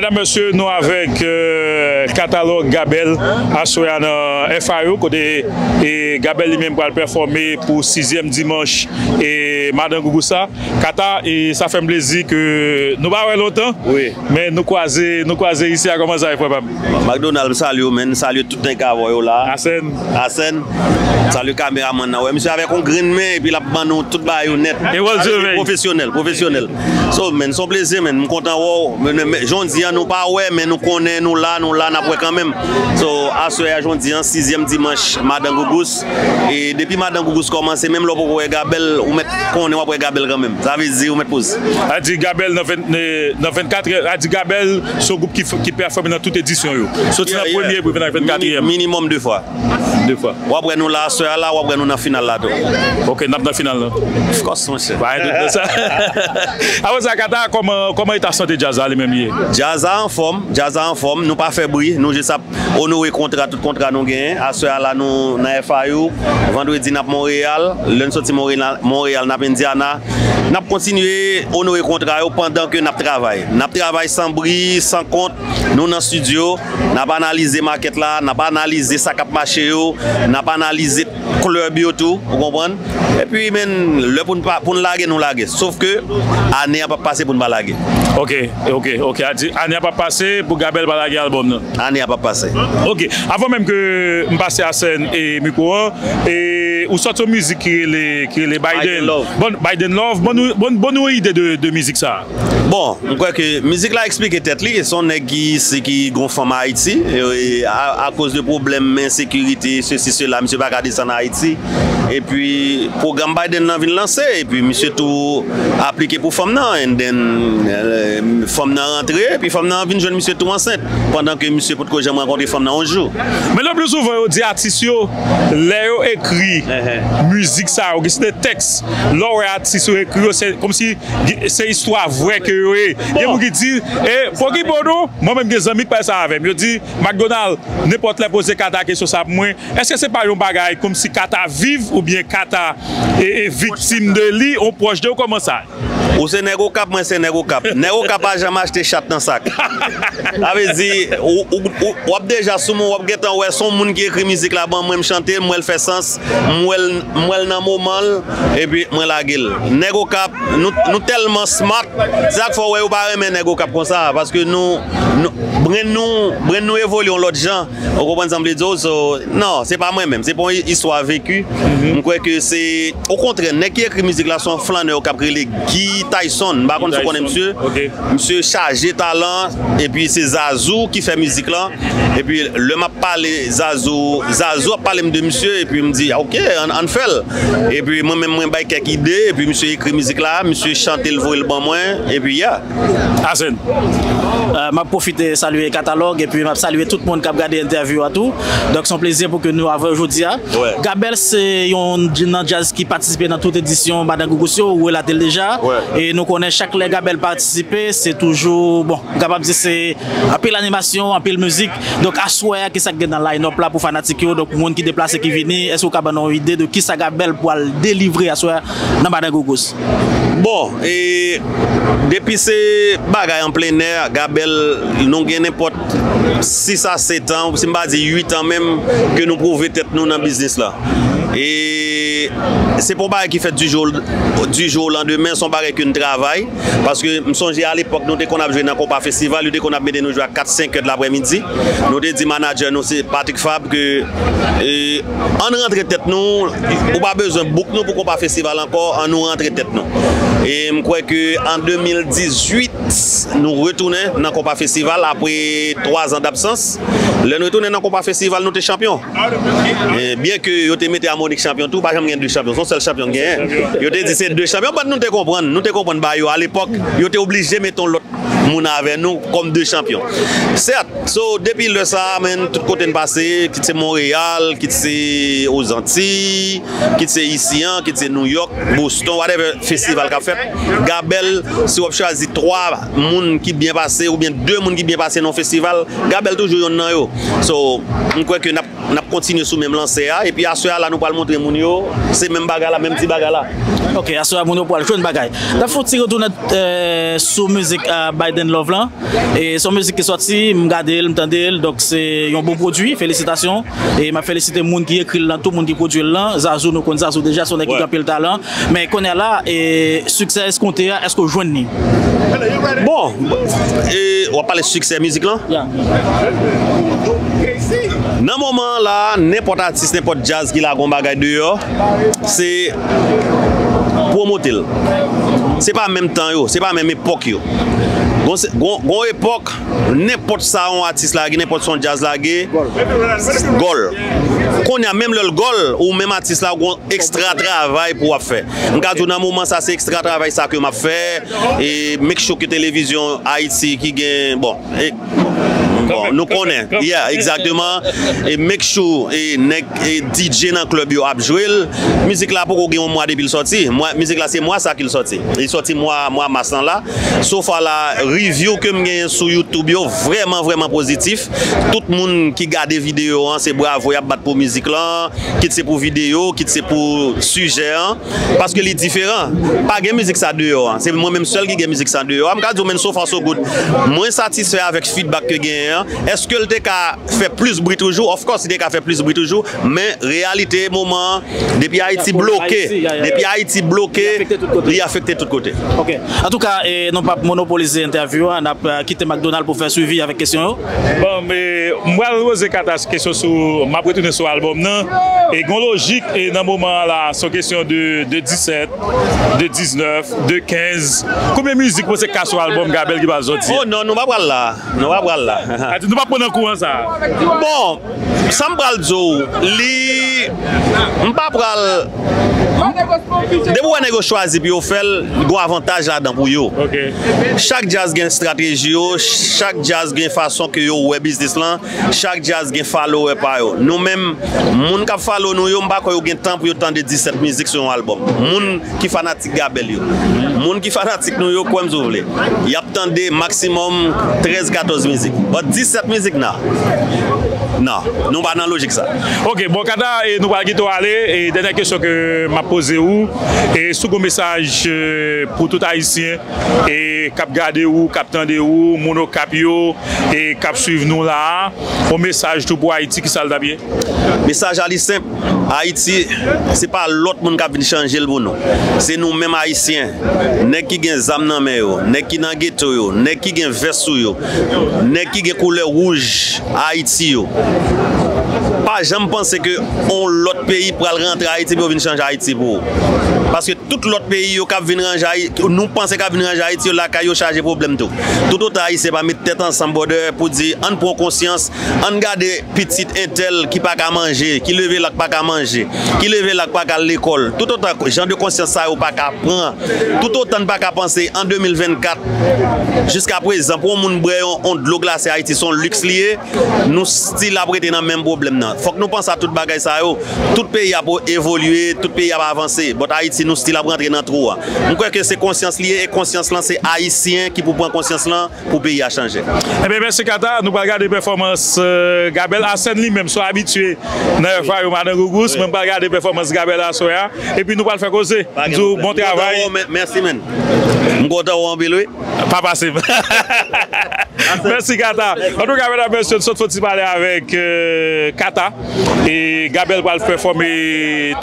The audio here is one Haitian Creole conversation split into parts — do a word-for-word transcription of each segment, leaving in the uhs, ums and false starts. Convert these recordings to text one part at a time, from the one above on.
Medam, mesye, nou avèk euh, katalòg Gabel aswè a nan F I O, kote e Gabel li menm pral pèfòme pou sizyèm dimanch e Madan Gougous sa. Kata, e sa fè m plezi ke nou pa wè lontan, wi, men nou kwaze, nou kwaze isi a. Kòman sa ye, frè pa m? Macdonald, m salye w, men m salye tout nèg k avè w yo la. Asèn. Asèn. Salye kameramann nan. Wè, misye avèk yon grenn men, epi l ap ban nou tout bagay yo nèt. E wòl jove. Pwofesyonèl, pwofesyonèl. So, men, se yon plezi, men. M kontan wè w. Men, men, men, jan w di an, nou pa wè, men nou konnen nou la, nou la, n ap wè kanmenm. So, aswè a, jan w di an, sizyèm dimanch, Madan Gougous. E depi Madan Gougous kòmanse, menm lè w poko wè Gabel, ou mèt konnen w ap wè Gabel kanmenm. Sa vle di, ou mèt poze. A di Gabel nan ven, nan vennkatrè, a di Gabel, se yon gwoup ki, f- ki pèfòme nan tout edisyon yo. Soti nan premye pou vin nan vennkatriyèm. Minimòm de fwa. De fwa. W ap wè nou la aswè a la, w ap wè nou nan final la tou. Ok, n ap nan final la. Of course, monchè. Pa gen dout nan sa. Apre sa, Kata, kòman, kòman eta sante djaz la li menm ye? Djaz la anfòm, djaz la anfòm. Nou pa fè bri, nou jis ap onore kontra, tout kontra nou genyen. Aswè a la, nou nan F I O. Vandredi, n ap Monreyal. Lè n soti Monreyal, Monreyal, n ap Indiana. N ap kontinye onore kontra yo pandan ke n ap travay. N ap travay san bri, san kont. Nou nan estidyo, n ap analize makèt la, n ap analize sa k ap mache yo, n ap analize klèb yo tou, ou konprann? Epi, men, lè pou n pa, pou n lage, nou lage. Sof ke ane a p ap pase pou n pa lage. Ok, ok, ok. A di, ane a p ap pase pou Gabel pa lage albòm nan. Ane a p ap pase. Ok, avan menm ke m pase a sèn e mikwo an, e ou sòti yon mizik ki rele, ki rele Biden. Biden Love. Bon, Biden Love, bon nou, bon, bon nou yon ide de, de mizik sa. Bon, m kwè ke mizik la eksplike tèt li. Se yon nèg ki isi ki gon fanm Ayiti. E, e, a, akoz de pwoblèm ensekirite, sesi, sela, misye pa ka desann Ayiti. Epi, pwogram Biden nan vin lanse. Epi, misye tou aplike pou fanm nan. And then, euh, fanm nan rantre. Epi, fanm nan vin jwenn misye tou ansent. Pandan ke misye potko janm rankontre fanm nan yon jou. Men le pli souvan, yo di atis yo, lè yo ekri mizik sa yo, ki se de tèks, lè w wè atis yo ekri yo, se kòmsi se istwa vrè ke yo ye. Gen moun ki di, e, pòkipo nou, mwen menm gen zanmi ki pale sa avè m. Yo di, McDonald, nenpòt lè poze Kata kesyon sa pou mwen, èske se pa yon bagay kòmsi Kata viv oubyen Kata e, e viktim de li, yon pwòch de ou, kòman sa? Ou se nèg Okap, mwen se nèg Okap. Nèg Okap pa janm achte chat nan sak. Sa vle di, ou, ou, ou, w ap deja sou mwen, w ap gentan wè se yon moun ki ekri mizik la ban mwen, m chante l, m wè l fè sans, m wè l, m wè l nan moman l, epi mwen lage l. Nèg Okap, nou, nou tèlman smart, se sa k fè w wè yo pa renmen nèg Okap konsa, paske nou, nou, brenn nou, brenn nou evolye yon lòt jan. Ou konprann sa m vle di w? So, non, se pa mwen menm. Se pa yon istwa veki. M kwè ke se, okontrè, nèg ki ekri mizik la se yon flannè yo k ap rele Guy Tyson. M pa konn si w konnen misye. Misye chaje talan, epi se Zazou ki fè mizik lan. Epi lè m ap pale Zazou, Zazou ap pale m de misye, epi m di, "Ok, ann, ann fè l." Epi mwen menm, mwen bay kèk ide, epi misye ekri mizik la, misye chante l, voye l ban mwen, epi yeah. Asen. Euh, m ap pwofite salye Katalòg epi m ap salye tout moun k ap gade entèvyou a tou. Donk, se yon plezi pou ke nou avè w jodi a. Wè. Gabel se yon dj- nan djaz ki patisipe nan tout edisyon Madan Gougous yo, ou relate l deja. Wè. E nou konnen chak lè Gabel patisipe, se toujou, bon, m kapab di se anpil animasyon, anpil mizik. Donk, aswè a, kisa k gen nan line-up la pou fanatik yo? Donk, moun ki deplase, ki vini, èske w ka ban nou yon ide de kisa Gabel pral delivre aswè a nan Madan Gougous? Bon, e depi se bagay an plennè, Gabel, nou gen nenpòt sis a sèt an, si m pa di uit an menm, ke nou pwouve tèt nou nan biznis la. E se pa yon bagay ki fèt du jour, du jour au lendemain, se yon bagay ke n travay. Paske m sonje alepòk, nou te konn ap jwe nan Konpa Festival, yo te konn ap mete nou jwe a kat, senk è de laprèmidi. Nou te di manadjè nou, se Patrick Fabre, ke, e, ann rantre tèt nou, ou pa bezwen book nou pou Konpa Festival ankò, ann nou rantre tèt nou. E m kwè ke an de mil dizuit, nou retounen nan Konpa Festival apre twa zan dabsans. Lè n retounen nan Konpa Festival, nou te chanpyon. E, byen ke yo te mete Amonik chanpyon tou, pa janm gen de chanpyon, se yon sèl chanpyon k genyen. Yo te di se de chanpyon, but nou te konprann, nou te konprann ba yo alepòk, yo te oblije mete yon lòt moun avè nou kòm de chanpyon. Sèt, so, depi lè sa a, men, tout kote n pase, kit se Monreyal, kit se Ozantiy, kit se isi an, kit se Nouyòk, Boston, whatever festival k ap fèt, Gabel, si w ap chwazi twa moun ki byen pase oubyen de moun ki byen pase nan yon festival, Gabel toujou yonn nan yo. So, m kwè ke n ap, n ap kontinye sou menm lansè a, epi aswè a la, nou pral montre moun yo, se menm bagay la, menm ti bagay la. Ok, aswè a, moun yo pral jwenn bagay. N ap fè yon ti retounen, euh, sou mizik, euh, Then Love lan. E se yon mizik ki sòti, m gade l, m tande l, donk se yon bon pwodui, felisitasyon. E m ap felisite moun ki ekri l lan, tout moun ki pwodui l lan. Zazou, nou konn Zazou deja, se yon nèg ki gen anpil talan. Men kounye a la, e siksè eskonte a, èske w jwenn li? Bon, e, w ap pale siksè mizik lan? Nan moman an la, nenpòt atis, nenpòt djaz ki lage yon bagay deyò, se pwomote l. Se pa menm tan yo, se pa menm epòk yo. Gon, gon, gon epòk, nenpòt sa yon atis lage, nenpòt sa yon djaz lage, gòl. Kounye a, menm lè l gòl, ou menm atis la, ou gon ekstra travay pou w ap fè. M ka di w nan moman sa, se ekstra travay sa ke m ap fè. E make sure ke televizyon Ayiti ki gen, bon, e, bon, nou konnen. Yeah, exactement. E make sure e nèg e D J nan klèb yo ap jwe l. Mizik la poko gen yon mwa depi l sòti. Mwa, mizik la se mwa sa ki l sòti. Li sòti mwa, mwa mas lan la. So far la, review ke m genyen sou YouTube yo vrèman, vrèman pozitif. Tout moun ki gade videyo an, se bravo y ap bat pou mizik lan, kit se pou videyo, kit se pou sijè an. Paske li diferan. Pa gen mizik sa deyò an. Se mwen menm sèl ki gen mizik sa deyò an. M ka di w, men, so far so good. Mwen satisfè avèk feedback ke genyen an. Èske l te ka fè plis bri toujou? Of course, li te ka fè plis bri toujou. Men reyalite moman an, depi Ayiti bloke, depi Ayiti bloke, li afekte tout kote. Ok. Antouka, e, nou p ap monopolize entèvyou an, n ap, e, kite McDonald pou fè swivi avèk kesyon yo. Bon, men, m pral poze Kata kesyon sou, m ap retounen sou albòm nan. E gon lojik, e nan moman an la, se yon kesyon de, de disèt, de diznèf, de kenz. Konbyen mizik ou panse k ka sou albòm Gabel ki pral sòti? Oh non, nou pa pral la. Nou pa pral la. Ati, nou pa pran nan kouran sa. Bon, sa m pral di w, li, m pa pral, depi w wè nèg yo chwazi pou yo fè l, li gon avantaj ladan pou yo. Chak djaz gen estrateji yo, chak djaz gen fason ke yo wè biznis lan, chak djaz gen follower pa yo. Nou menm, moun k ap follow nou yo, m pa kwè yo gen tan pou yo tande disèt mizik sou yon albòm. Moun ki fanatik Gabel yo. Moun ki fanatik nou yo, kwè m si w vle. Y ap tande maksimòm trèz, katòz mizik. But disèt mizik, nan. Non, nou pa nan lojik sa. Ok, bon, Kata, e nou pral kite w ale. E dènyè kesyon ke m ap poze ou, e si w gon mesaj, e, pou tout Ayisyen, e k ap gade ou, k ap tande ou, moun Okap yo, e k ap swiv nou la a, yon mesaj tou pou Ayiti, ki sa l t ap ye? Mesaj a li senp. Ayiti, se pa lòt moun k ap vin chanje l pou nou. Se nou menm Ayisyen. Nèg ki gen zam nan men yo, nèg ki nan geto yo, nèg ki gen vès sou yo, nèg ki gen koulè wouj Ayiti yo. Pa janm panse ke yon lòt peyi pral rantre Ayiti pou yo vin chanje Ayiti pou ou. Paske tout lòt peyi yo k ap vin ranje Ayiti, nou panse k ap vin ranje Ayiti yo, lakay yo chaje pwoblèm tou. Toutotan Ayisyen pa met tèt ansanm, brother, pou di, ann pran konsyans, ann gade pitit entèl ki pa ka manje, ki leve la k pa ka manje, ki leve la k pa ka al lekòl. Toutotan jan de konsyans sa yo pa ka pran, toutotan n pa ka panse an de mil vennkat, jiska prezan, pou yon moun bwè yon, yon dlo glase Ayiti, se yon liks li ye, nou still ap rete nan menm pwoblèm nan. Fòk nou panse a tout bagay sa yo. Tout peyi ap evolye, tout peyi ap avanse. But Ayiti, nou still ap rantre nan twou a. M kwè ke se konsyans li ye, e konsyans lan, se Ayisyen ki pou pran konsyans lan pou peyi a chanje. Ebyen, mèsi Kata. Nou pral gade pèfòmans, euh, Gabel. Asèn li menm, se yon abitye nan F A yo, Madan Gougous. Mwen, m pral gade pèfòmans Gabel aswè a. Epi nou pral fè koze. M di w bon travay. Mèsi, men. M kontan w anpil, wi. Pa pase m. Mèsi, Kata. Antouka, medam, mesye, n sot fon ti pale avèk, euh, Kata. E Gabel pral pèfòme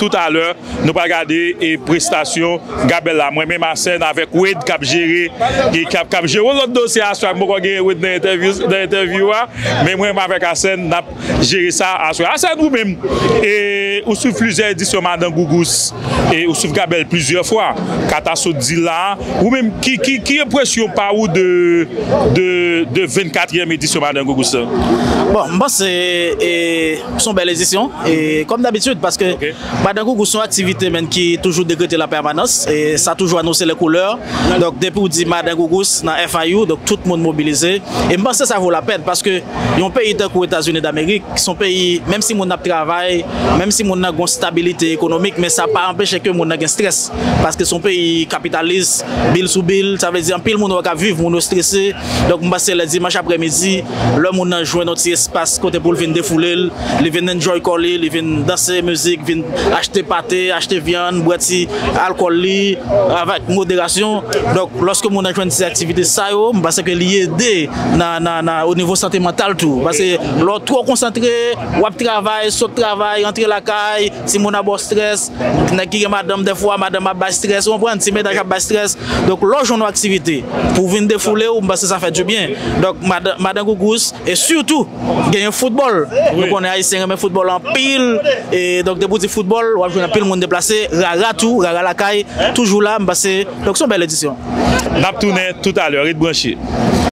toutalè. Nou pral gade e prestasyon Gabel la. Mwen menm Asèn avèk Wade k ap jere, e k ap, k ap jere yon lòt dosye aswè a. M poko gen Wade nan entèvyou, nan entèvyou a, men mwen menm avèk Asèn n ap jere sa aswè a. Asèn, ou menm, e ou swiv plizyè edisyon Madan Gougous, e ou swiv Gabel plizyè fwa. Kata sot di la, ou menm, ki, ki, ki enpresyon pa ou de, de, de vennkatriyèm edisyon Madan Gougous la? Bon, m panse, e, se yon bèl edisyon, e kòm dabitid, paske Madan Gougous se yon aktivite, men, ki toujou dekrete la pèmanans, e sa toujou anonse lè koulè. Donk, depi w di Madan Gougous nan F I U, donk tout moun mobilize. E m panse sa vo lapèn, paske yon peyi tankou Etazini Damerik, se yon peyi, menm si moun nan ap travay, menm si moun nan gon stabilite ekonomik, men sa pa anpeche ke moun nan gen strès, paske se yon peyi kapitalis, bil sou bil, sa vle di anpil moun wè k ap viv, moun yo strese. Donk m panse lè dimanch aprèmidi, lè moun nan jwenn yon ti espas kote pou l vin defoule l, li vin enjoy kò li, li vin danse mizik, vin achte pate, achte vyann, bwè ti alkòl li avèk moderasyon. Donk lòske moun nan jwenn ti aktivite sa yo, m panse ke li ede nan, nan, nan o nivo sante mantal tou. Paske lè w twò konsantre, w ap travay, sot travay, antre lakay, timoun ap ba w strès, nèg ki gen madanm dèfwa, madanm ap bay strès, ou konprann, ti mennaj ap bay strès. Donk lè w jwenn yon aktivite pou w vin defoule w, m panse sa fè dibyen. Donk madan, madan Gougous, e sitou genyen foutbòl. Nou konnen Ayisyen renmen foutbòl anpil. E donk depi w di foutbòl, w ap jwenn anpil moun deplase. Rara tou, Rara lakay, toujou la, m panse. Donk se yon bèl edisyon. N ap tounen toutalè, ret branche.